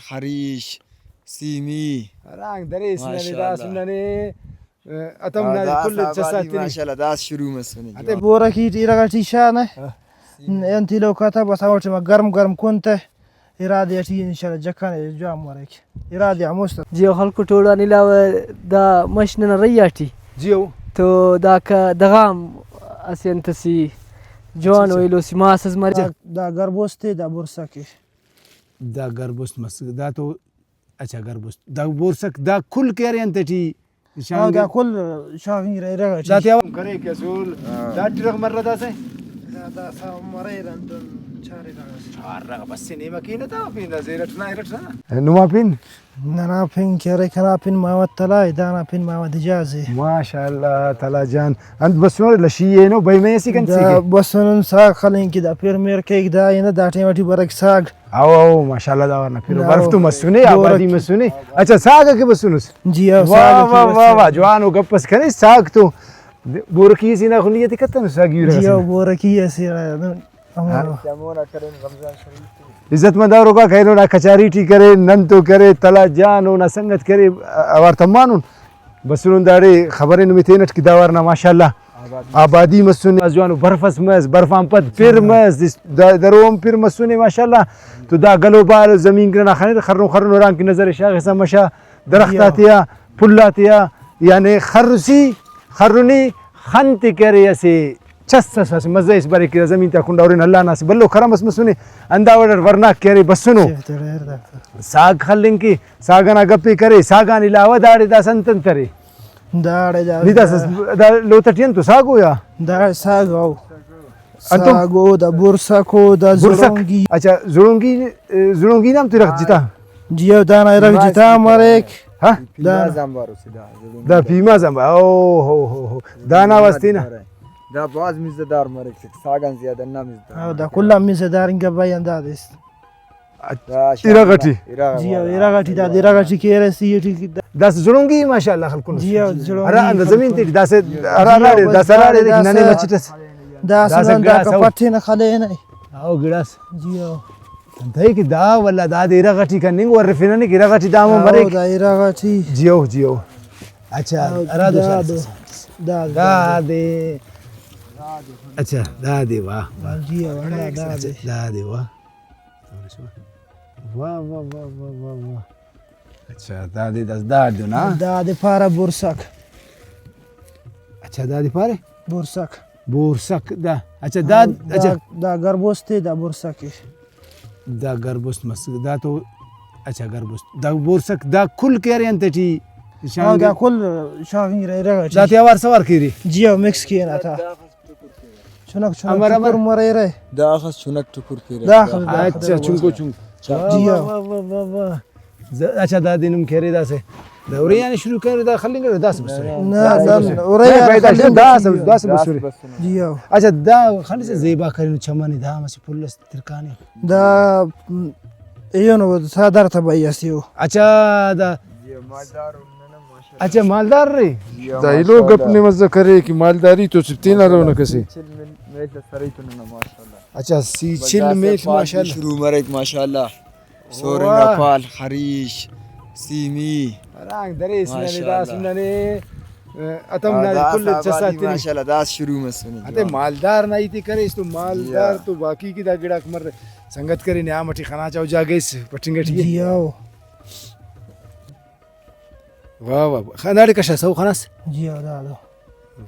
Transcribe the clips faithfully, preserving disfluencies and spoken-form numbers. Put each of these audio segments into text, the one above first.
خریش، سیمی۔ ہرانگ دریس ننے ماشاءاللہ۔ داسہ ننے، اتم ہاں، نا داسہ کل آبادی چساتنی۔ ماشاءاللہ، داسہ شروع مسنے۔ اتے جوان۔ بورکی ٹی ارغ ٹی شانہ۔ ہاں۔ انت ایلو کتہ بس ہمو ٹائما گرم گرم کن تہ۔ ارا دے ٹی انشاءاللہ جکھانے جوان مریک۔ ارا دے آ مست۔ جی او خلکو ٹوڑان علاوہ دا مش ننا رہی آ ٹی۔ جی او۔ تو داکا دغام اسہ انت ئسے جوان اچھا، و اچھا۔ ایلو اسہ ماس ئس مرے۔ دا، دا گربوست ءِ، دا برسک ءِ۔ دا گربوست مس، دا تو اچھا گربوست۔ دا بورسک، دا کل کہ ارے انت ٹی ہاں، شاغنگ دا ءِ؟ کل شاغنگ ارے ارغ ٹی۔ دا تے اوار کریک اسول۔ ہاں۔ دا ٹرغ مرہ داسہ؟ دا داسہ مریرہ انتون چار ارغ ئس۔ چار ارغ بس نیمہ کینہ تا پین دا زیرٹ نا ارٹ نا۔ نما پین؟ ننا پن کہ ارے کنا پن محمد طلحہ ءِ، دانا پن محمد اعجاز ءِ۔ ماشاءاللہ طلحہ جان۔ انت بسنو لشی اینو بھئی میں اسی کن دا سیکھے۔ بسنن ساگ خلنگ کہ دا پیر میر کیک دا اینہ دا ٹائم ٹی برک ساگ۔ او، او، ماشاءاللہ، دا ورنا پھرو۔ او، برف تو مسنے، بورکی۔ آبادی مسنے۔ اچھا، ساگ کہ بسنس؟ جی، او، واہ، ساگ کہ واہ، واہ، بسنس۔ واہ، جوانو گپ اس کنے، ساگ تو بورکی سے نا خو نیت کتنو ساگ یورا جی، او، سے۔ بورکی سے نا، ہاں۔ ہمارو۔ عزت مند اوروکا کہ اینو نا کچاری ٹی کرے، نن تو کرے، طلحہ جان اونا سنگت کرے، اوار تمانن۔ بسنن داڑے خبرے نمے تینٹ کہ دا ورنا ماشاءاللہ آبادی۔ آبادی مسنے، جوانو برف اس مس، برف آن پد پھر مس، دا، درو ہم پھر مسنے ماشاءاللہ۔ تو دا گلو بال زمین کہ ننا خنر، خرن خرن ہرانگ کہ نظر شاغسا مشا درخت آتیا، پھل آتیا، یعنی خرسی، خرنی خن تے کہ ارے اسہ چس اس، اسہ مزہ اس بریک کہ زمین تا کنڈا ہرن، اللہ نا اسہ بھلو کرم اس مسنے، ہندا وڑ اٹ ورناک کہ ارے بسنو۔ ساگ خلنگ کہ ساگ ئنا گپ ءِ کرے، ساگ آن علاوہ داڑے داسہ انت انت ارے؟ داڑے دا، نی داسہ دا لوت ٹی انتو ساگ او یا؟ دا ساگ او۔ انتو؟ ساگ او، دا برسک او، دا برسک؟ زڑونگی۔ اچھا، زڑونگی، زڑونگی نام تیرہ جتا؟ جی او، دانا ارغ جتا مریک۔ ہاں؟ پیما زمبار اسے دا، زڑونگی دا دا۔ پیما زمبار، او ہو ہو ہو۔ دانا واسطے نا؟ دا بھاز مزہ دار مریک، ساگ آن زیادہ ہندا مزہ دار ہاں، دا مریک۔ کل آن مزہ دار انگا بھائی ہندا دے۔ اچ-، دا شاغنگ ارغ ٹی۔ ارغ جی، والا۔ ارغ ٹی دا، ارغ ٹی کیرہ سی ٹی۔ داسہ زڑونگی ماشاءاللہ خلکن۔ جی، او، زڑونگی ہرا اندر خلکن۔ زمین تے داسہ ہرا جی، راڑے، او، داسہ راڑے داسہ ننے مچٹس۔ داسہ داسہ نن گڑاس داکا او۔ پٹھینہ خلینہ۔ او گڑاس۔ جی، او۔ انتئے کہ دا ولا دادے ارغ ٹی کننگ ورفنہ نے کہ ارغ ٹی دامون او، مریک۔ دا ارغ ٹی۔ جی، او، جی، او۔ اچھا، او، ہرا دو دا سال دو۔ سال۔ دا، دا، دادے۔ اچھا، دادے واہ، واہ۔ جی، او، ہندا دادے۔ اچھا، دادے واہ۔ واہ، واہ، واہ، واہ، واہ، واہ۔ اچھا، دادے داس داڑ دو نا؟ دادے پارہ بورسک۔ اچھا، دادے پارے؟ بورسک۔ بورسک، دا۔ اچھا، دا، ہاں، دا، اچھا۔ دا گربوست ءِ، دا بورسک ءِ۔ دا گربوست مس، دا تو، اچھا، گربوست۔ دا بورسک، دا کل کہ ارے انت ٹی؟ ہاں، دا کل شاغنگ ارے، ارغ ٹی۔ دا تے اوار سوار کیرے؟ جی ہاں، مکس کینہ تا۔ چنک، چنک امر، امر۔ ٹکر مریرہ۔ داخس چنک ٹکر کیرہ۔ داخس، داخس۔ اچھا، چنکو چنک۔ جی ہاں۔ واہ، واہ، واہ، واہ، واہ۔ ز-، اچھا، دادے نم کہ ارے داسہ۔ دا ارے آن شروع کرے، دا خلنگ ارے، داسہ بسرے۔ نہ، نہ، ارے آن پیدائش خلنگ داسہ، بسرے۔ داسہ بسرے۔ جی ہاں۔ اچھا، دا خنسہ زیبا کرینو چمانے، دا ہم اسہ پھل اس ترکانے۔ دا، م، ایہن سادار تا بھائی اسے او۔ اچھا، دا اچھا، مالدار ارے؟ جی ہاں، دا ایلو ماشاءاللہ۔ گپ نے مزہ کرے کہ مالداری تو صرف تینا رونق اسے۔ چل مل-، میل اس ارے تو ننا ماشاءاللہ۔ اچھا، سی بس چل داسہ میل پال ماشاءاللہ۔ شروع مریک ماشاءاللہ۔ سورنگ آ واہ۔ پال، خریش، سیمی۔ ہرانگ دریس ننے ماشاءاللہ۔ داسہ ننے، اتم ہاں، نا داسہ کل آبادی چساتنی۔ ماشاءاللہ، داسہ شروع مسنے اتے جوان۔ مالدار نا ہیتے کریس تو مالدار جی ہاں۔ تو باقی کہ دا گڑاک مر سنگت کرے نیام ٹی خنا چاؤ جاگہ اس پٹنگ ٹی۔ جی ہاؤ۔ واہ واہ، خ-، داڑے کشاس او خناس؟ جی ہاں، دا، دا۔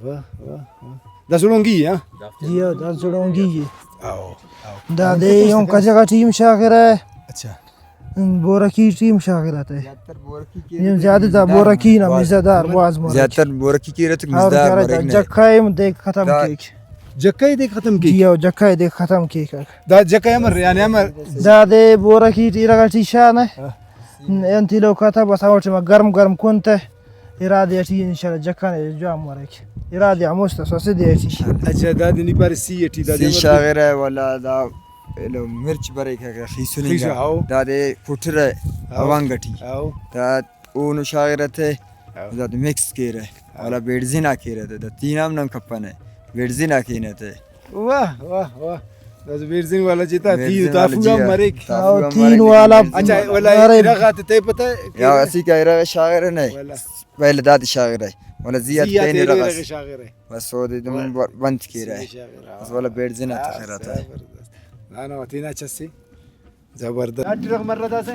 واہ، واہ، واہ۔ دا زڑونگی اے، ہاں؟ جی ہاں، دا زڑونگی اے۔ آؤ، آؤ۔ دا دے یوم کجغا ٹی ہم شاغرہ۔ اچھا۔ بورکی ٹی ہم شاغرہ تے۔ زیادہ تر بورکی نا مزہ دار بھاز مریک۔ زیادہ تر بورکی کیرہ تے مزہ دار مریک نے۔ جکھہ ہم دیک ختم کیک۔ جکھہ ءِ دے ختم کیک؟ جی ہاؤ، جکھہ ءِ دے ختم کیک۔ دا جکھہ امر، یعنی امر؟ دادے بورکی ٹی ارغ ٹی شانہ۔ ہاں۔ انت ایلو کتہ بس ہمو ٹائما گرم گرم کن تہ۔ ارا دے ٹی انشاءاللہ جکھانے جوان مریک۔ ارا دے آ مست ئس اسہ دے ٹی۔ اچھا، دادے نی پارے سی ٹی، دادے سی امر ٹی؟ شاغرہ ولا دا ایلو مرچ بریک خیسننگ خیسو، آ۔ ہاؤ۔ دادے کٹرہ ہاؤ۔ اوانگ ٹی۔ ہاؤ۔ دا اونو شاغرہ تے ہاؤ۔ دادے مکس کیرہ۔ ہاؤ۔ ولا بیڑزن آ کیرہ تے، دا تین ہم نن کپنہ، بیڑزن آ کینہ تے۔ واہ، واہ، واہ۔ داسہ بیڑزن والا جتا، بیڑزن تیو والا تافو جی ہم آ۔ مریک۔ تافو او ہم تین مریک، والا بیڑزن والا۔ اچھا، والا۔ ولا ارغ آتے تیپہ تہ یا اسی کا ارغ شاغر نہ۔ ولا۔ ویل داد شاغر ہے۔ ولا زیات زیات پین ارغ ارغ اس۔ شاغر ہے۔ بس او دے دم ولا۔ بند کیرہ۔ زی شاغر، ہاں۔ بس ولا بیڑزن آتے ہاں، خیرات ہے۔ زبردست۔ دانا وتینا چسی۔ زبردست۔ ڈاکٹر اخ مرہ داسہ؟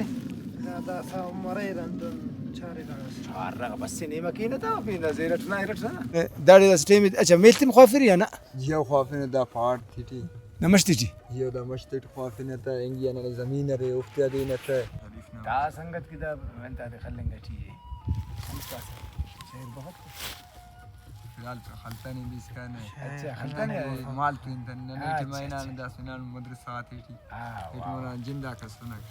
نا، داسہ مریرہ ہندن چاریرہ۔ چارہ بس نیمہ کینہ تا، پین دا زیرٹ نا، ارٹ نا۔ داڑے داسہ ٹائم، اچھا، میل تم خوافری یا نا؟ جی او خوافنہ دا پاٹ تیٹی۔ نمش تیٹی؟ جی او دا مش تیٹ خوافنہ تا، انگی آ ننے زمین ارے، اوفتیا دینہ تا۔ دا سنگت کہ دا انت آتے خلنگ ٹی اے۔ شعر بہت۔ فی الحال تو خلطانی بیس کنے۔ اچھا، خلطانی۔ مال تو انت ننے اچھا، ٹی مہینہ اچھا۔ داسہ نن مدرسہ آتے ٹی۔ ہاں، ایٹی واہ۔ مونا جند آک اسنک۔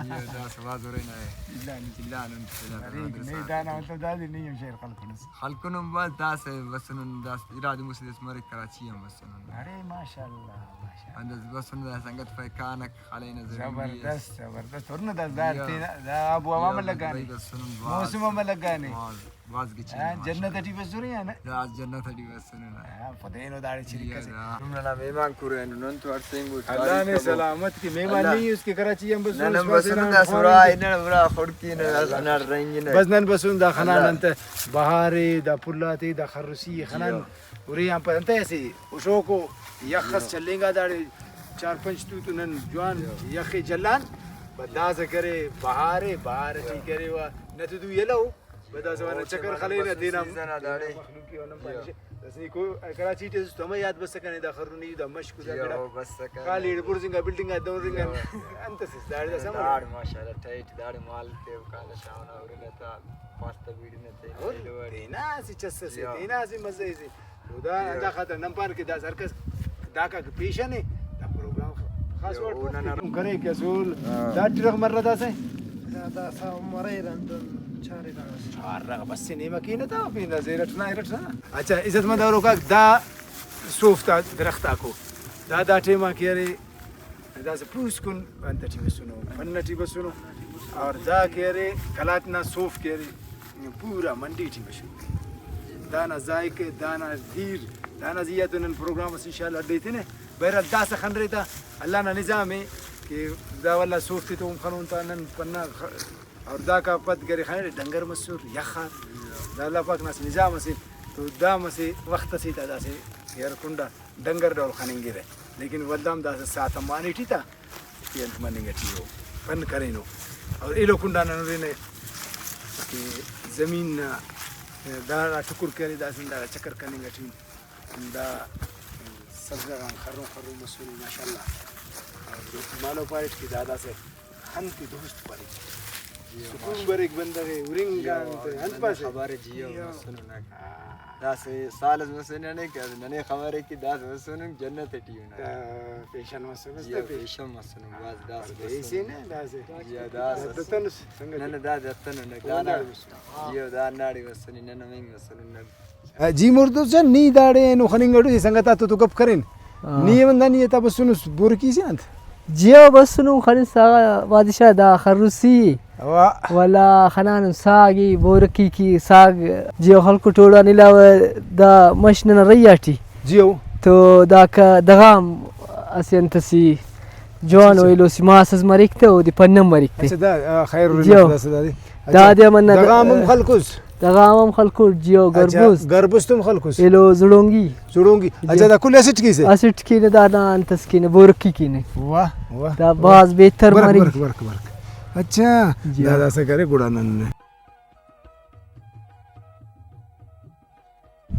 یہ داسہ بھاز ہُرنہ۔ جلان۔ جلان انت، جلان۔ ارے، مدرسہ نہیں، آتے دانا ٹی۔ مطلب دادے نہیں ہم شعر خلکنس۔ خلکنم بس داسہ بسنن، داسہ ارادہ مسہ داسہ مریک کراچی ہم بسنن۔ ارے ماشاءاللہ، ماشاءاللہ۔ انداز بسنن دا سنگت پائے کانک خلینہ ضروری اس۔ زبردست، زبردست۔ اور نہ دا، دا یا۔ تینا، دا آب و ہوا یا ملک بھائی آنے۔ بسنن بھاز۔ موسم ہم ملک آنے۔ بھاز۔ بھاز گچین ہاں، ماشاءاللہ۔ جنت ٹی بسرے یا نہ؟ دا جنت ٹی بسنے نا۔ ہاں، پدینو داڑے چری یا کسے۔ دا۔ تم ننا مہمان کرے نو، نن تو ہر سینگو اللہ نے سلامت کی مہمان اللہ۔ نہیں، اس کے کراچی ہم بسنے، نن ہم بسنے، نن دا سرا، نن برا خڑکی نہ، اللہ۔ نن رنگی نہ۔ بس نن بسن دا خنان اللہ۔ انت بہارے، دا پلاتے، دا خرسی خنان۔ جی۔ ارے آن پد انت ایسے شوکو یخ اس جی۔ چلینگا داڑے چار پنچ تو تو نن جوان جی۔ یخ جلان۔ پد داسہ کرے بہارے، بہار ٹی کرے وا نہ تو دو یلو۔ بس داسہ وانا چکر خلینہ تینا۔ سیزن آ داڑے۔ مخلوق ءِ ہم پانشے۔ بس نی کو-، کراچی ٹی اسس تو ہمہ یات بس کنے دا خرنی، دا مشک، دا جی گڑا۔ او، بس کنے۔ خالی ایڑے بڑزنگا بلڈنگ آ دورنگا۔ جی۔ انت اسس داڑے دا سما۔ داڑ ماشاءاللہ ٹائٹ، داڑے مال تے کالا شاونا ہرنہ تا، پاستہ بیڑنہ تے۔ اور تینا اسہ چس اسے، جی۔ تینا اسہ مزہ اسے۔ تو دا، جی۔ ہندا خاطر نن پانہ کہ داسہ ہر کس داکا کہ پیشن ءِ، دا پروگرام خ-، خاص جی، وڑ او ننا کرے کہ اسول ہاں۔ دا ٹرغ مرہ داسہ؟ دا، داسہ مریرہ ہندن چاریرہ۔ چارغ بس نیمہ کینہ تا، پین دا زیرٹ نا، ارٹ نا۔ اچھا، عزت مند اوروکاک، دا صوف تا درخت آکو۔ دا، دا ٹائما کہ ارے، داسہ پوسکن انت ٹی بسنو، فن ٹی بسنو، اور دا کہ ارے قلات نا صوف کہ ارے پورا منڈی ٹی بشو۔ دانا ذائقہ، دانا دیر، دانا زیہا تو نن پروگرام اس انشاءاللہ اڈ ایتنہ۔ بہرحال داسہ خنرے تا اللہ نا نظام ءِ کہ دا ولا صوف تے تو ہم خنون تا نن پنا خ-، اور داکا پد گرے خنرے ڈنگر مسر یخ آ۔ دا اللہ پاک نا اسہ نظام اسے تو دا مسہ وخت اسے تا داسہ یار کنڈا۔ ڈنگر ڈول خننگرہ، لیکن ولدا ہم داسہ ساہ تمانے ٹی تا کہ انت مننگ ٹی او پن کرینو۔ اور ایلو کنڈا نن ہرنہ کہ زمین نا داڑا ٹکر کرے، داسہ داڑا چکر کننگ ٹی دا سبزہ غان خرن خرن مسنے ماشاءاللہ۔ اور مالو پاریٹ کہ دا داسہ خن تے دوست بریک۔ جیو، سکون ماشاءاللہ۔ بریک بندغ ءِ، ہرنگ جیو، آن تہ انت ننے پاسہ؟ خبر ءِ جیو جیو۔ مسنو نن۔ ہاں۔ داسہ سال اس مسنے ننے کہ ننے خبر ءِ کہ داسہ مسنن جنت ٹی اُن۔ آ، پیشن مسنس جیو، تہ پیش-، پیشن مسنن، بس داسہ پردیسی بسنن۔ نہ داسہ۔ جیو، داسہ۔ دتنس سنگت۔ نن دا دتنن، او دانا۔ داڑے مسنن۔ جیو، دا ناڑے مسنن، نن ہمینگ مسنن، نن۔ جی مردوس جان، نی داڑے اینو خننگ اٹو، ای سنگت آتو تو گپ کرین۔ ہاں۔ نی ہمندا نی تا بسنس بورکی سے انت؟ جیو بسنو خنسا بادشاہ دا خروسی۔ واہ۔ ولا خنانو ساگ ای بورکی کی ساگ۔ جیو خلکو ٹوڑان علاوہ دا مش ننا رہی آٹی۔ جیو۔ تو داکا دغام اسہ انت سی جوانو اچھا، اچھا۔ ایلو سی ماس اس مریک تہ اودے پنہ مریک تہ۔ اچھا، دا، آ، خیر جیو۔ داسہ دادے۔ اچھا، دادے ہم ننا دغام ہم خلکس؟ دغام ہم خلکر، جیو، اچھا، گربوست۔ گربوست ہم خلکس؟ ایلو زڑونگی۔ زڑونگی۔ جیو۔ اچھا، دا کل اسٹ کیسہ؟ اسٹ کینہ، دانا انتس کینہ، بورکی کینہ۔ واہ، واہ، دا واہ۔ بھاز بہتر برک، مریک۔ برک، برک، برک۔ اچھا، جیو۔ دا داسہ کرے گڑا نن۔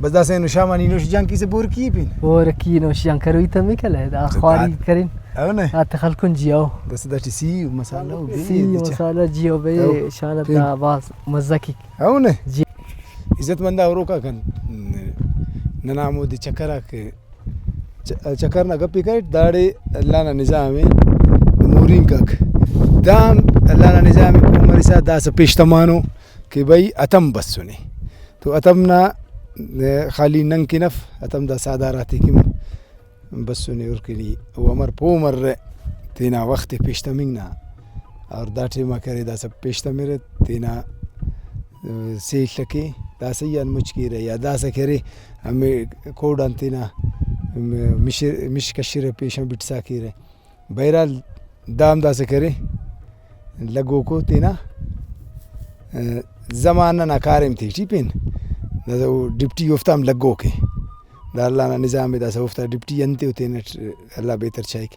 بس داسہ اینو شام آ نی نوش جان کیسہ بورکی ءِ پین۔ بورکی نوش جان کروئی تمک الے، دا اچھا، خواری دا کرین۔ او نہ؟ آتے خلکن جی او۔ بس داٹی سی مسالہ او بے سی دچا۔ مسالہ جی او بے او شان پین۔ دا باز مزہ کیک۔ او نہ؟ جی۔ عزت مند آ ہروکا کن ننا ہمودے چکر آک چ-، چکر نا گپ ءِ کریٹ، داڑے اللہ نا نظام ءِ مورینکاک۔ دا ہم اللہ نا نظام ءِ پہہ مرسا داسہ پیش تمانو کہ بھئی اتم بسنے۔ تو اتم نا، ءِ، خالی ننگ کن اف، اتم دا ساہدار آتیکن بسنے ہُرکنی۔ او امر پہہ مرہ تینا وخت ءِ پیش تمنگ نا۔ اور دا ٹائما کرے داسہ پیش تمرہ تینا، ءِ، سیل ئکے داسہ ای آن مچ کیرہ یا داسہ کرے ہمے کوڈ آن تینا مش-، مش کشرہ، پیشن بٹسا کیرہ۔ بہرحال دا ہم داسہ کرے، لگوکو تینا، آ، زمانہ نا کاریم تیٹی پین داسہ او ڈپٹی اوفتا ہم لگوکے۔ دا اللہ نا نظام ءِ، داسہ اوفتا ڈپٹی انتے او تینٹ اللہ بہتر چائک۔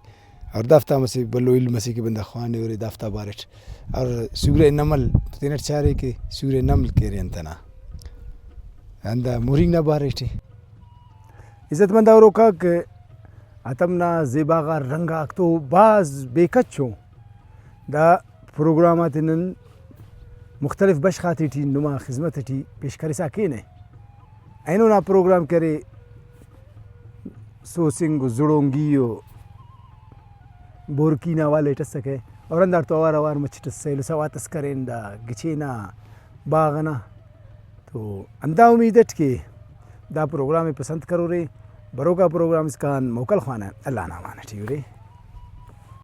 اور دافتا ہم اسہ بھلو علم اسے کہ بندغ خوانے اُرے دافتا بارٹ۔ اور سورہ نمل تینٹ چارے کہ سورہ نمل کہ ارے انت ئنا، ہندا مُرینگ نا بارٹ ءِ۔ عزت مند آ ہروکاک، ہتم نا زیبا غا رنگ آک تو بھاز بے کچ ءُ۔ دا پروگرام آتے نن مختلف بشخ آتے ٹی نما خذمت ٹی پیش کرسا کینہ۔ اینو نا پروگرام کہ ارے سوسنگ و زڑونگی و بورکی نا حوالہ ٹی اسکہ، اور ہنداڑتو اوار اوار مچٹ سیل و سوات اس کرین دا گچین آ باغ ئنا۔ تو ہندا امید اٹ کہ دا پروگرام ءِ پسند کرورے، بروکا پروگرام اسکان موکل خوانہ۔ اللہ نا امان اٹی اُرے۔